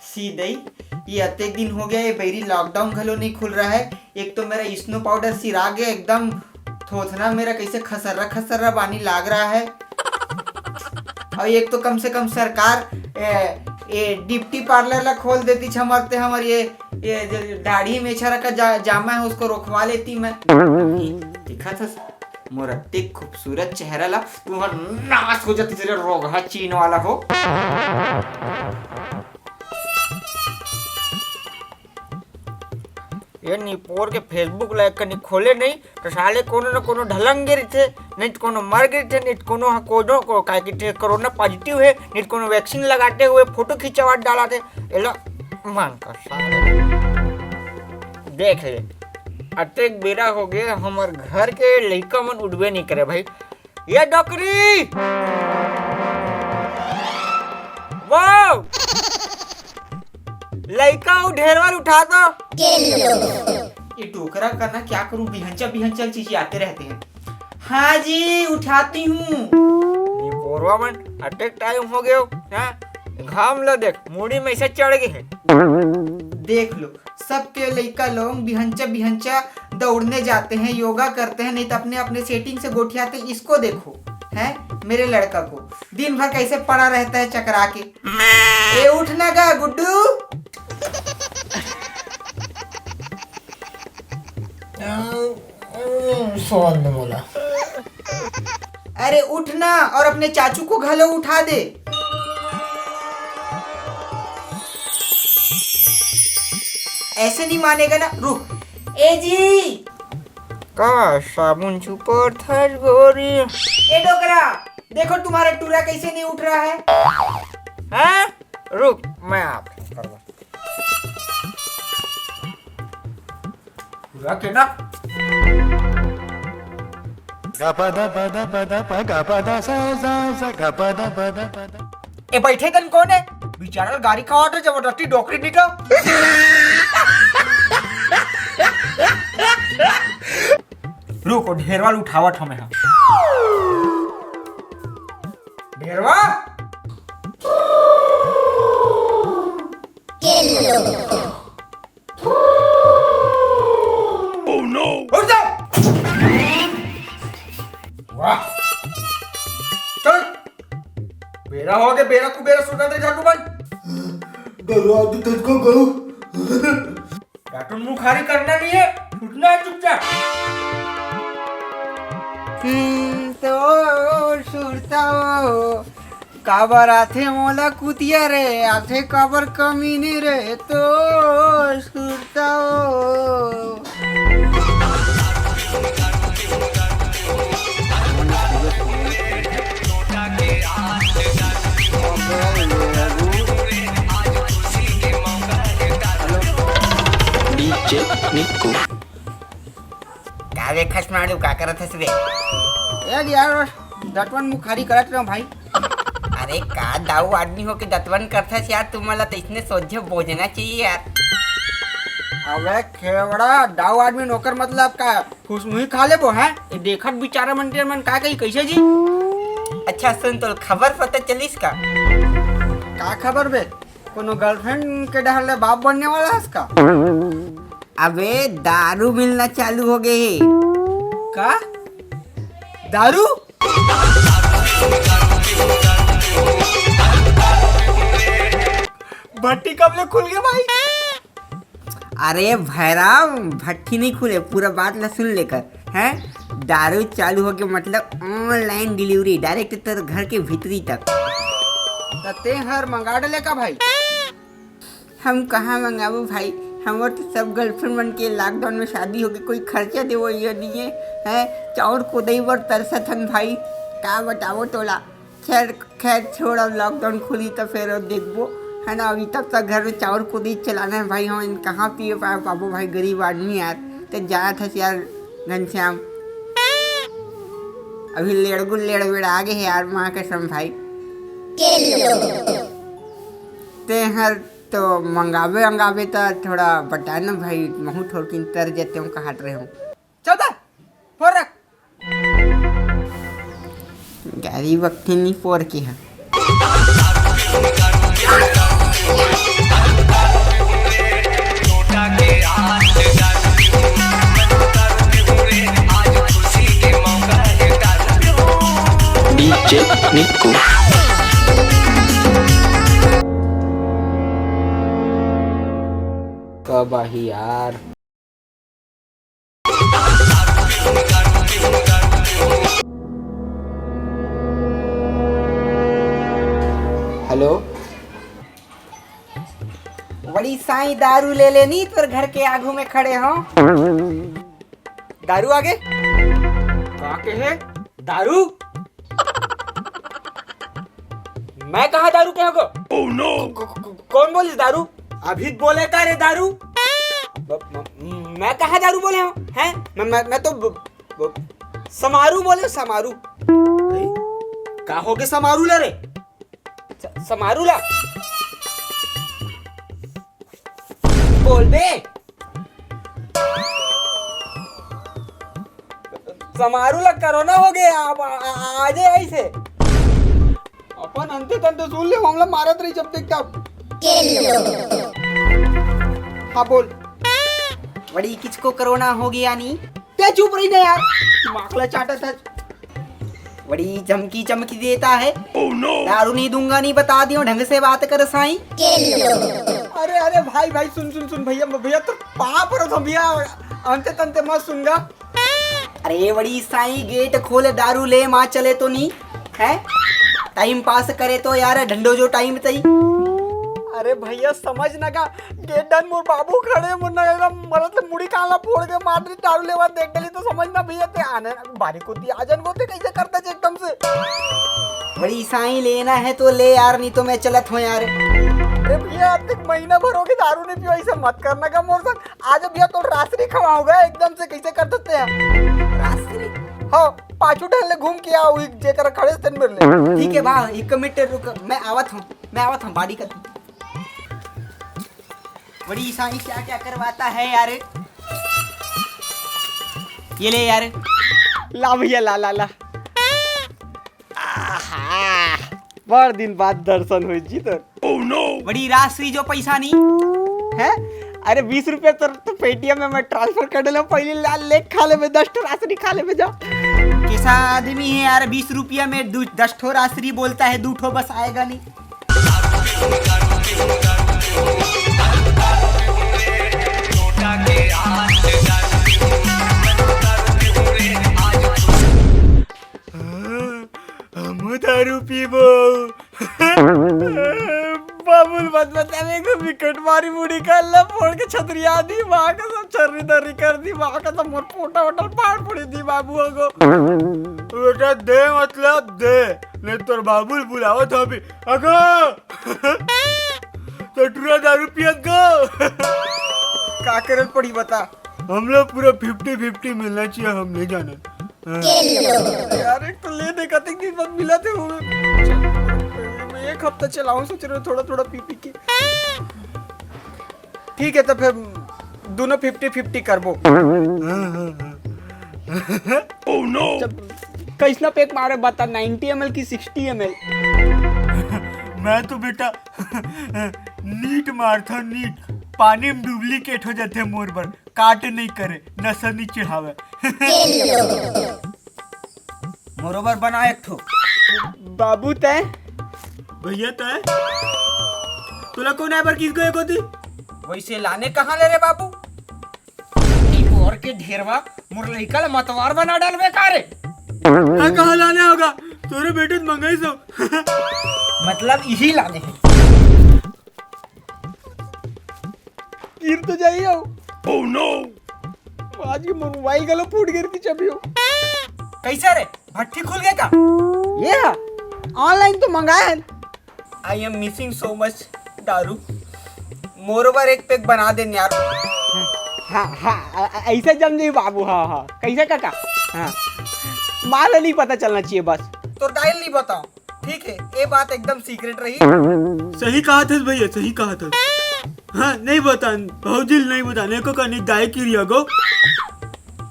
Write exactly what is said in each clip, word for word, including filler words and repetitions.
सीधे ही, ये अतेक दिन हो गया, ये बैरी लॉकडाउन घलो नहीं खुल रहा है। एक तो मेरा स्नो पाउडर सिरा गया एकदम, थोथना मेरा कैसे खसर्रा खसर्रा बानी लाग रहा है। और एक तो कम से कम सरकार ए, ए डिप्टी पार्लर ला खोल देती छमरते हमर ये, ये जो दाढ़ी मेछरा का जा, जामा है, उसको रोकवा लेती मैं। दिखा था मोर अतेक खूबसूरत चेहरा ला, तुहर नाश हो जाती तेरे रोगहा चीन वाला हो। ये निपोर के Facebook ला कनी खोले नहीं, तो साले कोनो न कोनो ढलंग गे रहिथे, नहीं तो कोनो मर गे रहिथे, नहीं तो कोनो ह कोनो को, काहे कि ते कोरोना पॉजिटिव है, नहीं तो कोनो वैक्सीन लगाते हुए फोटो खिंचवा डालथे। एला मन का साले। देख ले, अतेक बेरा हो गए, हमर घर के लइका मन उठबे नहीं करे भाई। ये डोकरी, वो लइका, वो ढेरवा ल उठा तो। ये डोकरा का ना क्या करूं, बिहंचा बिहंचा चीज आते रहते हैं। हाँ जी, उठाती हूँ। ये बोरवा मन, अतेक टाइम हो गयो, हाँ? घाम ला देख, मुड़ी में से चढ़ गए हैं। देख लो, सबके लइका लोग बिहंचा बिहंचा दौड़ने जाते हैं, योगा करते हैं, नहीं तो अपने अपने सेटिंग से गोठियाते। इसको देखो, हैं, मेरे लड़का को, दिन भर कैसे पड़ा रहता है चकरा के। ए, उठ ना गा गुड्डू। सोन मोला। अरे उठ ना, और अपने चाचू को घलो उठा दे। ऐसे नहीं मानेगा ना, रुक। ए जी। का साबुन छुपर थस गोरी? ए डोकरा, देखो तुम्हारा टूरा कैसे नहीं उठ रहा है। हैं? रुक, मैं आप करवा। टूरा के ना। ए, बैठे कन कोन हे? बिचारा गारी खावत हे, जबरदस्ती डोकरी निकल। रुक, ओ ढेरवा ल उठावत हमें हम। ढेरवा? उठ जा। वाह। चल। बेरा हो गया, बेरा कुबेरा सुता दे झाटू बन। डरवा दे तुझको गऊ। झाटू मुखारी करना नहीं है, उठना है चुपचाप। हम्म, तो सुरता हो। काबर आथे मोला कुतिया रे, आथे काबर कमीनी रे, तो सुरता हो। DJ Niku। का रे खसमाड़ू, का करत हस रे? ए यार, दतवन मुखारी करत रहो भाई। अरे का दाऊ आदमी हो के दतवन करथस यार, तुमन ला तो इसने सोझे बोजना चाहिए यार। अबे खेवड़ा, दाऊ आदमी नोकर मतलब का फुसमुही खा लेबो हैं? ये देखत बिचारा मन के मन का कही कैसे जी? अच्छा सुन, तो खबर पता चलिस का? का खबर बे? कोनो गर्लफ्रेंड के डहर ले बाप बनने वाला हस का? अबे दारू मिलना चालू हो गए हे। का? दारू? भट्टी कब ले खुल गए भाई? अरे भैराम, भट्टी नहीं खुले, पूरा बात ला सुन लेकर, हैं? दारू चालू हो गए मतलब online delivery, direct तोर घर के भीतरी तक। त ते हर मंगा डले का भाई? हम कहाँ मंगाबो भाई, हमर तो सब गर्लफ्रेंड मन के लॉकडाउन में शादी हो गई, कोई खर्चा देवो ये नहीं है, हैं? चाउर कोदई बर तरसत हन भाई, का बताओ तोला। खैर, खैर छोड़, अब लॉकडाउन खुली तो फिर अब देखबो, है ना। अभी तब तक घर में चाउर कोदई चलाना है भाई, हम कहाँ पिए पाए पाबो भाई, गरीब आदमी यार। तो जात हस यार घनश्याम, अभी लेड़गुल लेड़ वेड़ आ गए है यार, माँ कसम भाई। ते हर तो मंगावे अंगावे तो थोड़ा बता ना भाई, महू थोड़किन तर जते हूँ, कहत रहे हूँ। चौदह, फोर रख। गाड़ी बक्के नहीं पोर के है। टेक्निको। कब आही यार? हेलो। बड़ी साईं, दारू ले लेनी, तोर घर के आगू में खड़े हो। दारू आगे? का कहे? दारू? मैं कहाँ दारू कहे हो? Oh no! को-, को-, को-, कौन बोलिस दारू? अभी बोले का रे दारू? म-, म-, मैं कहाँ दारू बोले हो? हैं? मैं, मैं, मैं तो ब-, ब-, समारू बोले, समारू। का होगे समारू ला रे? स-, समारू ला। बोल बे। समारू ला कोरोना हो गया, अब आ, आ, आ जाए ऐसे। अपन अंते तंते सुन ले, हमला मारत रही जब देख तब। हाँ बोल। बड़ी किसको कोरोना हो गया नी? ते चुप रही ना यार, दिमाग ला चाटा था। बड़ी चमकी चमकी देता है। Oh no! दारू नहीं दूंगा, नहीं बता दियो, ढंग से बात कर साईं। अरे अरे भाई भाई सुन सुन सुन भैया भैया तो पाप रो तो भैया अंते तंते मत सुनगा। अरे बड़ी साईं गेट खोले दारू ले माँ चले तो नहीं है। टाइम पास करे तो यार ढंडो जो टाइम तई। अरे भैया समझ ना का गेट डन मोर बाबू खड़े मुन्ना का मरत ले मुड़ी काला फोड़ के मार दी दारू लेवा देख डली तो समझ ना भैया ते आने बारी को दी आजन को ते कैसे करता जे एकदम से। बड़ी साईं लेना है तो ले यार, नहीं तो मैं चलत हूँ यार। अरे भैया अब तक महीना भर हो गया दारू नहीं पियो ऐसे मत करना का मोर संग। आज भैया तो रासरी खवाओगा एकदम से कैसे कर देते हैं। रासरी? हाँ पाछू ढल ले घूम के आओ जेकर खड़े से तेन मिल ले। ठीक है बा एक मिनट रुक मैं आवत हूँ। मैं आवत हूँ बाड़ी का। बड़ी साईं क्या क्या करवाता है यार। ये ले यार। ला भैया ला ला ला। आहा, बड़ दिन बाद दर्शन होई जी तोर। Oh no! बड़ी रासरी जो पैसा नहीं है। अरे बीस रुपया तो, तो पेटीएम में मैं ट्रांसफर कर देला पहले ला ले खा ले में दस ठो रासरी खा ले में जा। कैसा आदमी है यार बीस रुपया में दू दस ठो रासरी बोलता है दू ठो बस आएगा नहीं। हम दारू पीबो। बाबुल मत बता मेरे को विकट मारी मुड़ी का अल्लाह फोड़ के छतरिया दी माँ का सब छर्री दर्री कर दी माँ का सब मोर पोटा वोटा फाड़ फोड़ी दी बाबू को। बेटा दे मतलब दे नहीं तोर बाबुल बुलावत हो अभी। अगो तो टूरा दारू पियत गो। का करत पड़ी बता। हम लोग पूरा फिफ्टी फिफ्टी मिलना चाहिए हम नहीं जाना। यार एक तो ले दे कतिक दिन बाद मिला थे हुए। एक हफ्ता चलाऊं सोच रहे थोड़ा थोड़ा पी पी के। ठीक है तो फिर दोनों फिफ्टी फिफ्टी करबो। Oh no! कैसना पैक मारे बता नाइंटी एमएल की सिक्सटी एमएल। मैं तो बेटा नीट मारथा नीट पानी में डुप्लीकेट हो जाते मोर बर। काट नहीं करे नशा नहीं चढ़ावे। मोरो बर बना एक ठो। बाबू तय भैया तय तोला कौन है बर किसको एक होती। वैसे लाने कहाँ ले रे बाबू? और के ढेरवा मोर लइका ला मतवार बना डालबे का रे? हाँ कहाँ लाने होगा तोरे बेटे मंगाई सो। मतलब यही लाने हैं। गिर तो जाइए। Oh no! आज के मोर मोबाइल गलो फूट गिर की चबियो। कैसे रे भट्टी खुल गया का? ये है ऑनलाइन तो मंगाया है। I am missing so much दारू। मोर बर एक पैक बना देन यार। हाँ हाँ ऐसे जम जाई बाबू। हाँ हाँ कैसे काका? हाँ माल नहीं पता चलना चाहिए बस। तो डायल नहीं बताओ। ठीक है ये बात एकदम सीक्रेट रही। सही कहा थे भैया सही कहा थे। हाँ नहीं बतान भौजी नहीं बतान एको का नहीं दाई की रिया गो।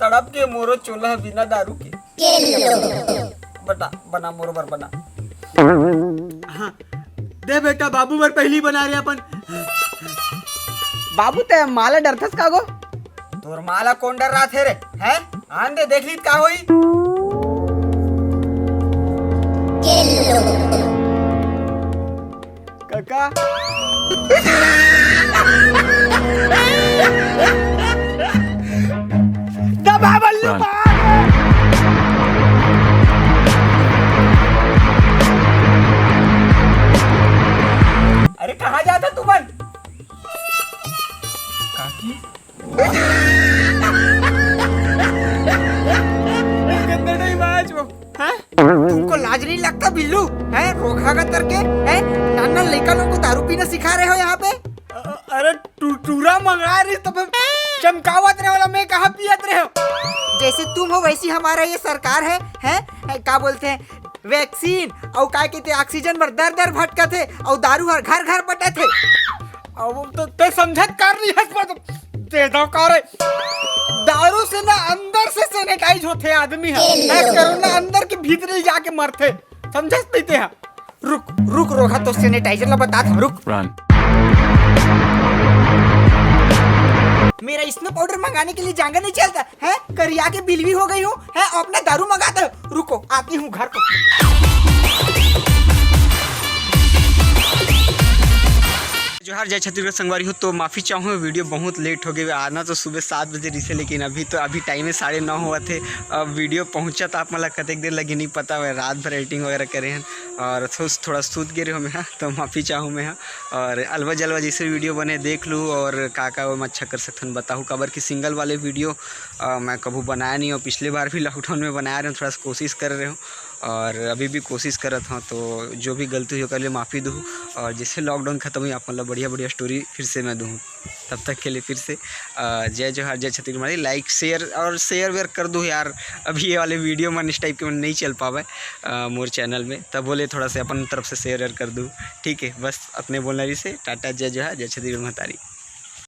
तड़प के मोरो चोला बिना दारू के। बता बना मोरो बर बना। हाँ दे बेटा बाबू बर पहली बना रहे अपन। बाबू ते माला डरथस का गो? तोर माला कौन डर रहा थे रे? हैं आन दे देख ली का होई। काका। दबा बल्लू मार। अरे, कहाँ जाता तू मन? काकी? कितने टाइम आया जो? हैं? तुमको लाज नहीं लगता बिल्लू? हैं, रोखा का तरके? हैं, नाना लइका लोग को दारू पीना सिखा रहे हो यहाँ पे? अ-, अरे, टू-, टूरा मंगा रही तो फिर चमकावत रहे वाला मैं कहाँ पियत रहे हो? जैसे तुम हो वैसी हमारा ये सरकार है, हैं? हैं, का बोलते हैं, वैक्सीन, अउ का कहते, ऑक्सीजन बर दर दर भटकत है, अउ दारू हर घर घर बटत है। अब तो ते समझत कर रही है, पर दे दो करे। दारू से ना अंदर से सैनिटाइज होते आदमी है, ना कोरोना अंदर के भीतर ही जाके मरते। समझत नहीं ते हैं? रुक, रुक, रोखा तो सैनिटाइजर ला बता था, रुक। Run। मेरा स्नो पाउडर मंगाने के लिए जांगर नहीं चलता है, करिया के बिलवी हो गई हूँ है, अपना दारू मंगाता हूँ, रुको, आती हूँ घर को। जोहार, जय छत्तीसगढ़ संगवारी हो। तो माफ़ी चाहूँ, वीडियो बहुत लेट हो गई। आना तो सुबह सात बजे रही से, लेकिन अभी तो, अभी टाइम है साढ़े नौ हुआ थे। अब वीडियो पहुँचा तो आप मन ला कतेक देर लगी नहीं पता है। रात भर एडिटिंग वगैरह करे हैं और थो-, थोड़ा सूत गे रहे हो मैं, हाँ, तो माफ़ी चाहूँ मैं, हाँ। और अलवा जलवा जैसे वीडियो बने देख लूँ और का का वो मैं अच्छा कर सकथन बताहूँ, काबर कि सिंगल वाले वीडियो अ, मैं कभू बनाया नहीं हूँ। पिछले बार भी लॉकडाउन में बनाया रहे हूँ, थोड़ा सा कोशिश कर रहे हूँ और अभी भी कोशिश करत हूँ। तो जो भी गलती हुई ओकर लिए माफ़ी दूँ और जैसे लॉकडाउन खत्म हुई आप मन ला बढ़िया बढ़िया स्टोरी फिर से मैं दूँ। तब तक के लिए फिर से अ, जय जोहार, जय छत्तीसगढ़। लाइक, शेयर और शेयर वेयर कर दो यार। अभी ये वाले वीडियो मन इस टाइप के मन नहीं चल पावे अ, मोर चैनल में, तब बोले थोड़ा सा अपन तरफ से शेयर वेयर कर दूँ। ठीक है, बस अपने बोलना रही से टाटा, जय जोहार, जय छत्तीसगढ़ महतारी।